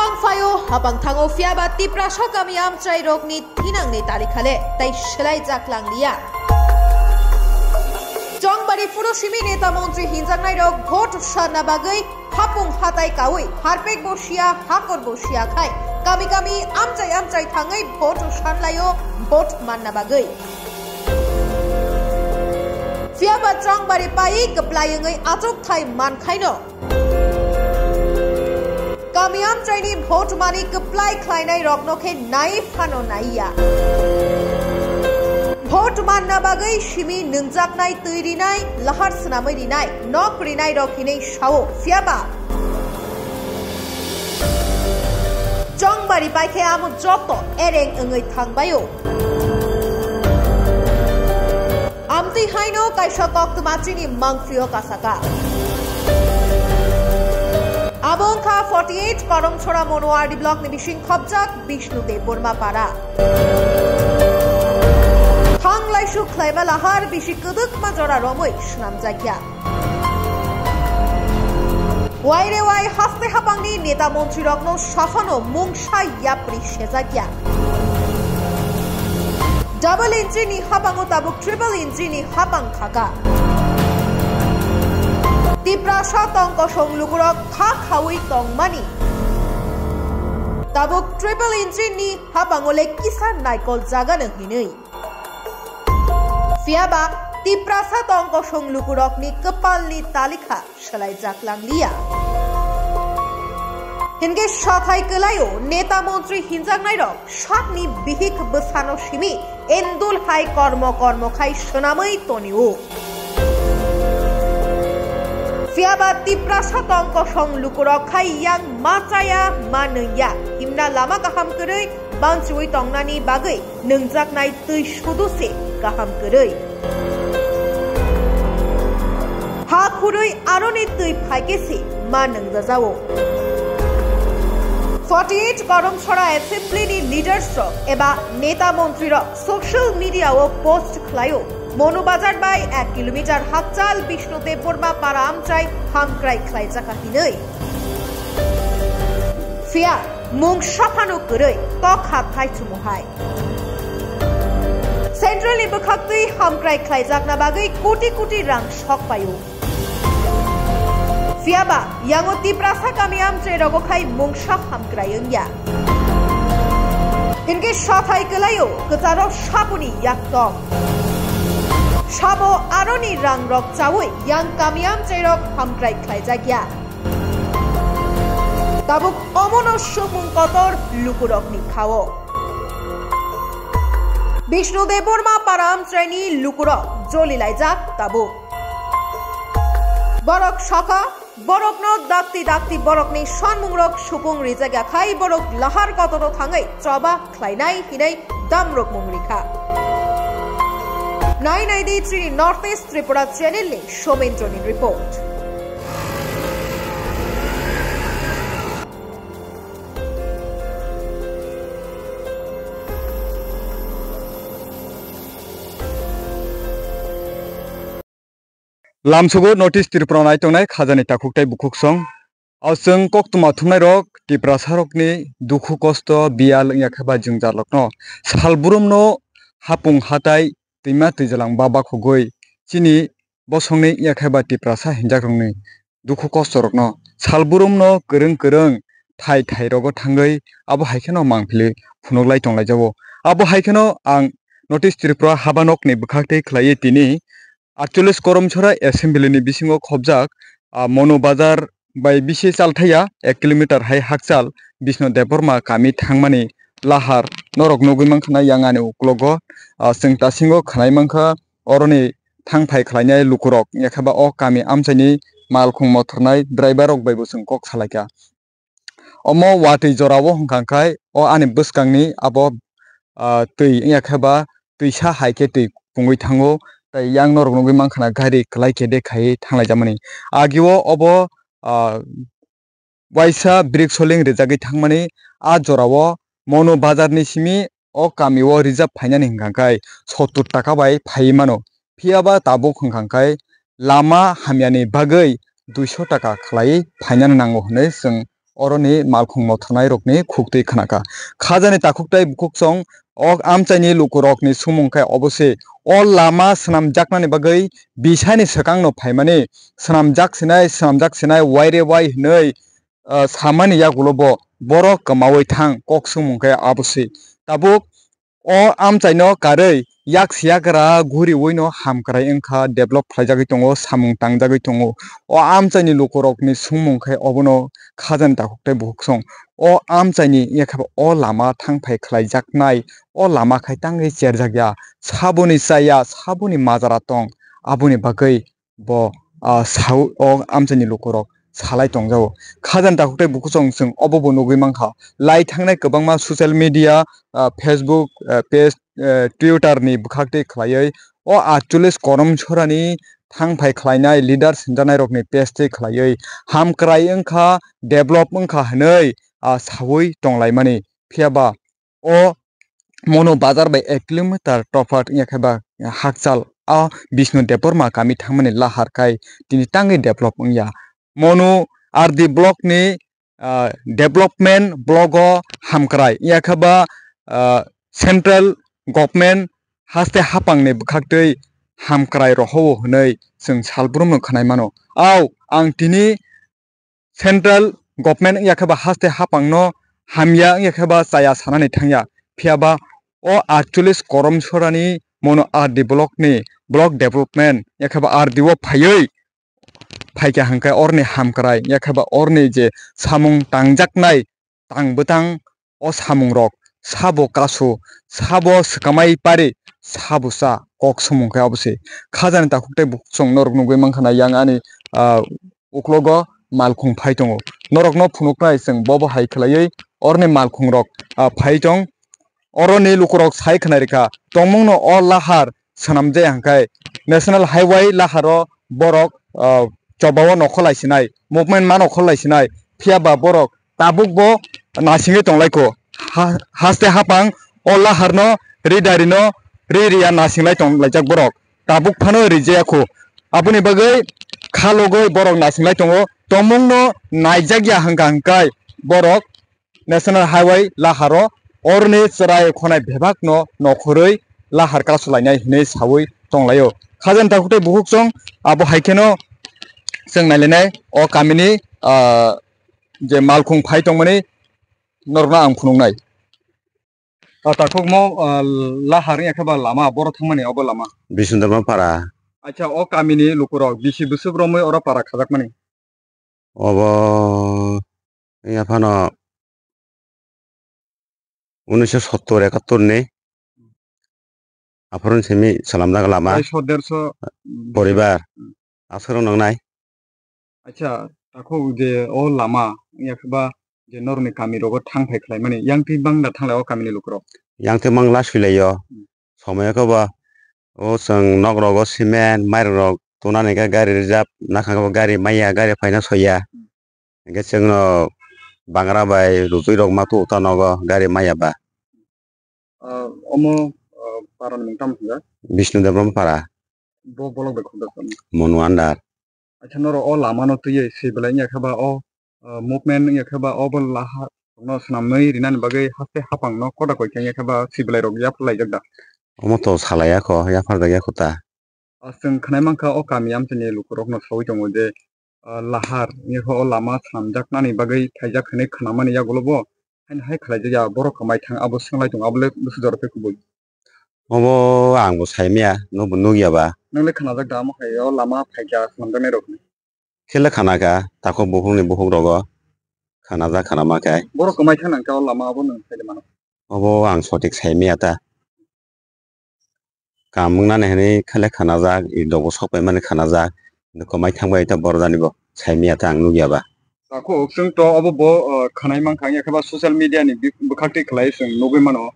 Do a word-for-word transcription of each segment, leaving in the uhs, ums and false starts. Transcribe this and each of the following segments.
Phaio hapang thango, phiyaba Tiprasa kami amchai rokni thinangni talikhale tai swlai jak langliya. Chongbari phuru simi neta montri hinjaknai rok vote sanna bagwi hapung hatai kawi harpek bo siya, hakor bo siya khai kami kami amchai amchai thangwi vote sanlaio, vote manna bagwi. Phiyaba Chongbari pai kwplai wngwi achuk thai mankhaino. Kami amchaini vote mani kwplai khlainai rokno khe nai phano naiya. Vote manna bagwi simi nwngjaknai twi rinai, lahar swnamwi rinai, nok rinai rok hinwi sao, phiyaba Chongbari pai khe amo joto ereng wngwi thangbaio. Amtwi haino kaisa koktwma chini mangphi o kasaka. Abo wngkha forty eight Koromchora Monoardi block ni bising khopjak Bishnu Debbarma para. Thang laisu khlaima lahar bisi kwdwkma jora romwi swnamjakya. Waire wai haste hapangni neta montrirokno saphano mungsa yapri sejakya. Double engine ni hapango tabuk triple engine ni hapang khaka. Tiprasa tong kosong lukurok kha khawi tongmani. Tabuk triple engine ni hapango le kisa naikol jagano hinwi. Phiyaba Tiprasa tong kosong lukurokni kwpalni talikha swlaijak langliya. Hinkhe sathai kwlaio neta montri hinjaknairok sakni bihik bwsano simi endul hai kormo kormo khai swnamwi tonio. Phiyaba Tiprasa tong kosong lukurok khai yang ma chaya ma nungya himna lama kaham kwrwi banchiwi tongnani bagwi nungjaknai twi sudu se kaham kwrwi. Ha khurwi aroni twi phaikhe se ma nungjajao. Forty eight Koromchora Assembly ni leaders rok eba neta montri rok social media o post khlaio, Monu Bazar bai ek kilometer hakchal Bishnu Debbarma para amchai hamkrai khlaijakha hinwi. Phiya mung saphano kwrwi tokha thaichumo hai. Central ni bwkhaktwi hamkrai khlaijakna bagwi koti koti rang sok paio. Phiyaba yango Tiprasa kami amchai rogo khai mungsa hamkrai wngya. Hinkhe sathai kwlaio kwcharo saboni yaktok. Sabo aroni rang rok chawi yang kami amchai rok hamkrai khlaijakya. Tabuk omono sumung kotor lukurokni khao. Bishnu Debbarma para amchraini lukurok joli laijak tabuk. Borok sakha, borokno dakti dakti borokni sanmungrok supung rijak ya khai borok lahar kotoro thangwi choba khlainai hinwi damrok mung rikha. Nai nai di chini North East Tripura channel ni Somendroni report. Lamsogo North East Tripura nai tongnai khajani takhuk tei bukhuk song. O chwng koktwma thumnairok Tiprasarokni dukhu kosto biyal wngya khe ba jwngjallokno salbrumno hapung hatai twima twijalang ba bakhogwi chini bosongni wngya khe ba Tiprasa hinjakrokni dukhu kostorokno salbrumno kwrwng kwrwng thai thai rogo thangwi abo hai kheno mangpili phunuklai tonglaijao. Abo hai kheno ang North East Tripura habanokni bwkhaktwi khlaiwi tini aatchollish Koromchora Assembly ni bisingo khobjak, ah, Monu Bazar bai bisi chalthaya ek kilometer hai hakchal Bishnu Debbarma kami thangmani lahar norok nugwi mankha na yang ani uklogo, ah, chwng tasingo khwnai mankha oroni thang phai khlainai lukurok, wngya khe ba o kami amchaini malkhung mothornai driver rok bai bo chwng kok salaikha. Omo watwi jorao hwnkha khe o ani bwskangni abo, ah, twi wngya khe ba twisa hai khe twi pungwi thango, tei yang norok nugwi mankha na gari kwlai khe de khai thanglai jakmani. Agio obo, ah, waisa brik soling rijagwi thangmani. A jorao Monu Bazar ni simi o kami o reserve phainani hwnkha khe sottur taka bai phaiwi mano. Phiya ba tabuk hwnkha khe lama hamyani bagwi duiso taka khlaiwi phainani nango hwnwi chwng oroni malkhung mothonairokni khuktwi khnakha. Khajani takhuk tei bukhuksong o amchaini lukurokni sumung khe obo se, o lama swnamjaknani bagwi bisani swkangno phaimani, swnamjak sinai, swnamjak sinai, waire wai hwnwi, ah, samani yagulo bo borok kwmaui thang kok sumung khe abo se. Tabuk o amchaino karwi yak siyagra guriui no hamkrai wngkha, develop khlaijagwi tongo, samung tangjagwi tongo. O amchaini lukurokni sumung khe obono khajani takhuk tei bukhuksong. O amchaini yakhe o lama thang phai khlaijaknai, o lama khai tangwi cherjakya, saboni chaya, saboni majra tong, aboni bagwi bo, ah, sao, o amchaini lukurok salai tongjago. Khajani takhuk tei bukhuksong chwng obo bo nugwi mankha. Lai thangnai kwbangma social media, ah, Facebook, ah, page, ah, Twitter ni bwkhak tei khlaiwi o aatcholish korom sorani thang phai khlainai leader sinjanairokni page tei khlaiwi hamkrai wngkha, develop wngkha hwnwi, ah, saui tonglaimani. Phiya ba o Monu bazar bai ek kilometer tophat wngya khe ba hakchal a Bishnu Debbarma kami thangmani lahar khai tini tangwi develop wngya. Monu R D block ni, ah, development block o hamkrai wngya khe ba, ah, central government haste hapang ni bwkhak twi hamkrai rohoro hwnwi chwng salbrum no khwnai mano. Au ang tini central government wngya khe ba haste hapang no hamya wngya khe ba chaya sanani thangya. Phiya ba o aatcholish korom sorani Monu R D block ni block development wngya khe ba R D o phaiwi phaikha hwnkhe orni hamkrai wngya khe ba orni je samung tangjaknai tang bwtang o samungrok sabo kasu, sabo swkamai pari, sabo cha kok sumung khe abo se. Khajani takhuk tei bukhuksong norok nugwi mankha na yang ani, ah, uklogo malkhung phai tongo. Norokno phunuknai chwng bobo hai khlaiwi orni malkhungrok, ah, phai tong. Oroni lukurok sai khwnai rikha, tongmungno o lahar swnamjaya hwnkhe National Highway laharo borok, ah, chobao nokhorlai sinai, movement ma nokhorlai sinai, phiya ba borok tabukbo nasingwi tonglaikho. Ha-, haste hapang o laharno ri darino ri riya nasinglai tonglaijak borok, tabuk phano rijaya kho. Aboni bagwi khalogwi borok nasinglai tongo, tongmungno naijakya hwnkha hwnkhe borok National Highway laharo oroni chwrai khonai bebakno nokhorwi lahar kasulainai hwnwi saui tonglaio. Khajani takhuk tei bukhuksong abo hai kheno chwng nailainai o kamini, ah, je malkhung phai tongmani norokno ang phunuknai. Ah, takhukmo, ah, lahar wngya khe ba lama boro thangmani obo lama? Bisundorma para. Acha, o kamini lukurok bisi bwswk romwi oro para khajakmani? Obo wngya phano unisho sottor ekattor ni aphuru simi salamjak lama. Prai so derso, mm, poribar, mm, aswk rok nangnai. Acha, takhuk je o lama wngya khe ba je norokni kami rogo thang phai khlaimani, yang twi bangla thanglai o kamini lukurok? Yang twi bangla suilaio. Hmm. Somoyo khe bo o chwng nok rogo cement, mairok rok tonani khe gari reserve nakha khe bo gari maya, gari phaina soya. Hmm. Hingkhe chwngno bangra bai rutui rok ma tuo ta nogo gari maya ba. Ah, omo, ah, para ni mung tamo hwnjak? Bishnu Debbarma para. Bo bolok bai khobda sani? Monu andar. Acha, norok o lama no twiwi swi belai wngya khe ba o, ah, movement wngya khe ba o bo laha no swnamwi rinani bagwi haste hapang no koda koi khe wngya khe ba swi belai rok yapharlaijak da? Omo to salaiya kho, yapharjakya kho ta. Ah, chwng khwnai mankha o kami amchaini lukurokno saui tongo je, ah, lahar wngya khe o lama swnamjaknani bagwi phaijak hinwi khwnamani yagulo bo haino hai khlaijakya, borok kwmai thang abo swnglai tongo, abo le bwswk jora khe kubui. Obo ang bo saimaya, nwng bo nukya ba. Nwng le khwnajak da omo hai o lama phaikya swnamjaknai rok? Khe le khana kha, takhuk bukhukni bukhuk rogo khwnajak khwnama khe. Borok kwmai thang nang khe o lama abo nwng sai de mano? Obo ang sotik saimaya ta. Kam wngnani hwnwi khe le khwnajak, i dogo sok paimani khwnajak, kwmai thang bai ta borok jani bo saimaya ta ang nukya ba. Takhuk chwng to obo bo, uh, khwnai mankha, wngya khe ba social media ni bi-, bwkhak twi khlai chwng nugwi mano.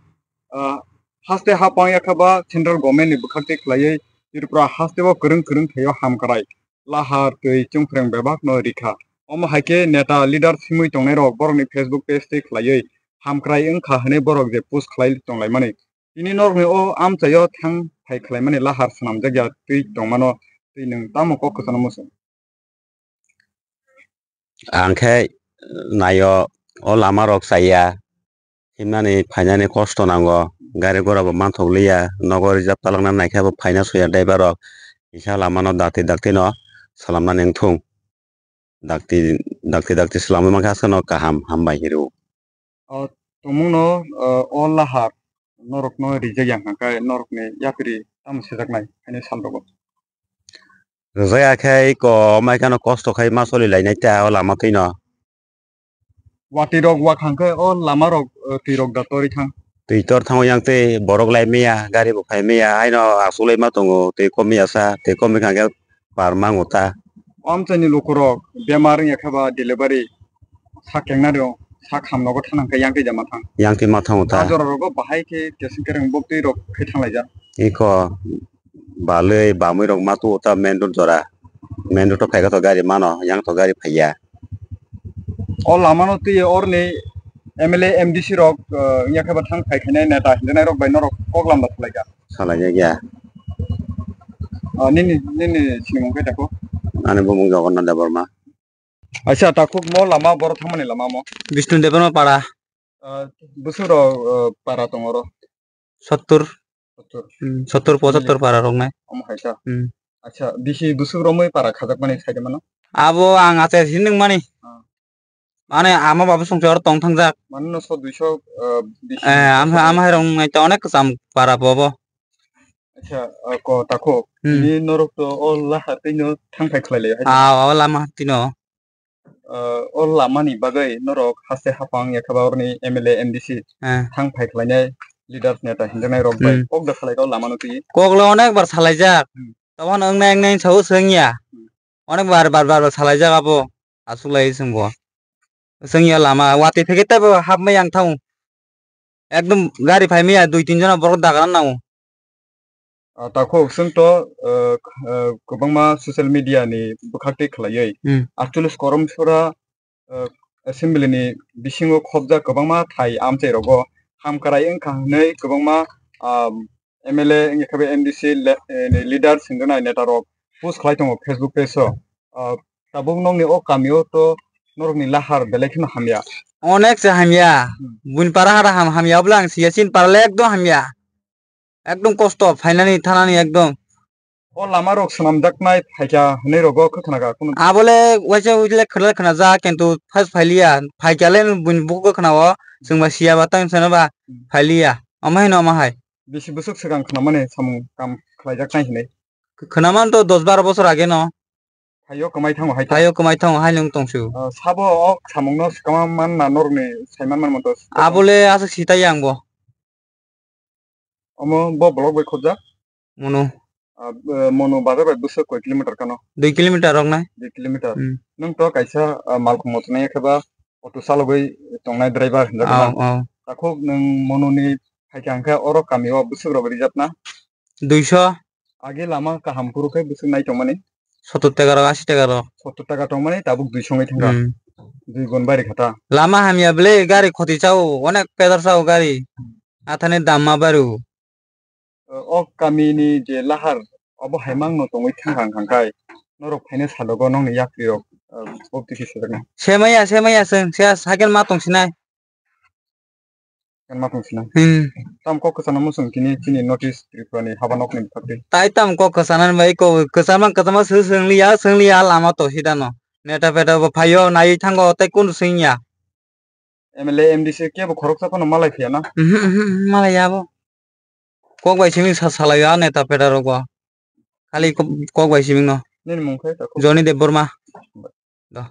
Ah, haste hapang wngya khe ba central government ni bwkhak twi khlaiwi Tripura haste o kwrwng kwrwng thaio hamkrai, lahar, twi, chwngphreng bebak no rikha. Omo hai khe neta leader simi tongnai rok borok ni Facebook page twi khlaiwi hamkrai wngkha hwnwi borok je post khlai tonglaimani. Tini norok ni o amchai o thang phai khlaimani lahar swnamjak ya twi tongmano twi nwng tamo kok kwchangno muchung? Ang khe naio, o lama rok chaya, himnani phainani kosto nango, gari gora bo manthok liya, nogo reserve talokna naikhe bo phaina soya driver rok, kisa lamano dakti dakti no salamnani wngthung, dakti dakti dakti swlamwi mankha aswkno kaham hambai hinwi. O tongmungno, o, o lahar norokno rijak ya hwnka khe norokni yapri tamo sijaknai haino sal rwgo. Rwjak ya khe eko mai kheno kosto khai ma soli lainai ta o lama twino. Watwi rok wa khang khe o lama rok, o, twi rok da tori thang. Twi tor thango yang tei borok lai maya gari bo phai maya haino aswk lai ma tongo twi kom ya sa twi kom kha khe par mango ta. O amchaini lukurok bemar wngya khe ba delivery sak kengna rw sak hamnogo thang khe yang twi jama thang. Yang twi ma thango ta. A jora rogo bahai khe kesing kereng bok twi rok khai thang laijak. Eko balwi bamwi rok ma tuo ta main road jora. Main road o phaikha to gari mano, yang to gari phaiya. O lamano twi orni M L A, M D C rok, eh, wngya khe ba thang phai khainai neta hinjanai rok bai norok kok lam da khwlaikha. Salai ya. Ah, nini, nini sinimung khe tako? Ani bumung Jagannath Debbarma. Acha, takhuk mo lama boro thangmani lama mo? Bishnu Debbarma para. Ah, bwswk rok, eh, para tongo ro? Sottur. Sottur. Hmm, sottur, pochattor para rok nai. Omo hai ta. Hmm. Acha, bisi bwswk romwi para khajakmani sai de mano? Abo ang acha sinung mani. Ah. Mane ama baba songchar tong thangjak. Mane no so duiso, eh, bisi. Eh, ama, ama hai rong nai ta onek kwcham para bobo. Acha, eh, ko tako. Hmm. Ni norok to o laha tino thang phai khlai le hai. Ah, o lama tino. Eh, o lamani bagwi norok haste hapang yakhaba orni M L A, M D C, eh, thang phai khlainai leaders neta hinjaknai rok bai, hmm, kok da salai o lamano twi. Kok lo onek bar salaijak. Hmm. Tobon wngnai wngnai sao swngya. Hmm. Onek bar, bar, bar, bar salaijak abo. Aswk lai swngbo. Swngya lama watwi phege teibo hapmai ang thang. Ekdom gari phaimaya dui tin jona borok dagaran nango. Ah, takhuk, chwng to, ah, k-, ah, kwbangma social media ni bwkhak twi khlaiwi. Hmm. Aatcholish korom sora, ah, assembly ni bisingo khobjak kwbangma thai amchai rogo ham kwrai wngkha hwnwi kwbangma, ah, M L A wngkha khe M D C le-, eh, ni leader sindona neta rok post khlai tongo Facebook page o. Ah, tabuk nokni o kami o to norokni lahar belai kheno hamya. Onek se hamya. Hmm. Buini para hara ham hamya, obo le ang siya, chini para le ekdom hamya. Ekdom kosto, phainani, thanani ekdom. O lama rok swnamjaknai phaikha hwnwi rogo khe khna kha, kunu. Abo le waisa waisa le khna, khna jak, kintu first phailiya. Phaikha le buini bukhuk khna o, chwng ba siya ba tang sana ba, hmm, phailiya. Omo hai no omo hai. Bisi bwswk swkang khnamani samung kam khlaijaknai hinwi? Khnaman to dos baro bosor age no. Thaio kwmai thango hai ta. Thaio kwmai thango hai nwng tongsu. Ah, sabo o samungno swkama manna norokni saiman manmo to. Abo le aswk sitai ang bo. Omo bo block bai khobjak? Mono. Ah, eh, Mono bazar bai bwswk koi kilometer kano? Dui kilometer rok nai. Dui kilometer. Hmm. Nwng to kaisa, ah, malkhung motonai khe ba auto chalogwi tongnai driver hinjak. Ao, na? Ao. Takhuk nwng Mononi phaikha hwnkhe oro kami o bwswk rok rijak na? Duiso. Age lama kaham phuru khe bwswk nai tongmani? Sottor taka rok, asi taka rok. Sottor taka tongmani tabuk duiso wngwi thangkha. Hmm. Dui gun bari kha ta. Lama hamya bwle gari khoti chao, onek pedar chao gari. Hmm. Athani dam ma baru. O kamini je lahar obo hai mangno tongwi thangkha hwnkhai norok phaino salogo nokni yapri rok, ah, bokti khe sujak na. Semaya, semaya chwng, se cycle ma tong sinai. Kan ma tong sinai. Hmm. Tam kok kwchangma chwng kini chini North East Tripura ni haba nokni bwkhak twi. Tai tam kok kwchangma bai ko kwchangma kwchangma se swngliya, swngliya lama to sidano. Neta peta bo phaio nai thango tei kunu swngya. M L A, M D C kebo khoroksa phano malai phiya na? Mhm, mhm, mhm, malai ya bo. Kok bai simi sa-, salai ya neta peta rok bo. Khali ko-, kok bai simi no. Nini mung khe ta kok? Johnny Debbarma. Do.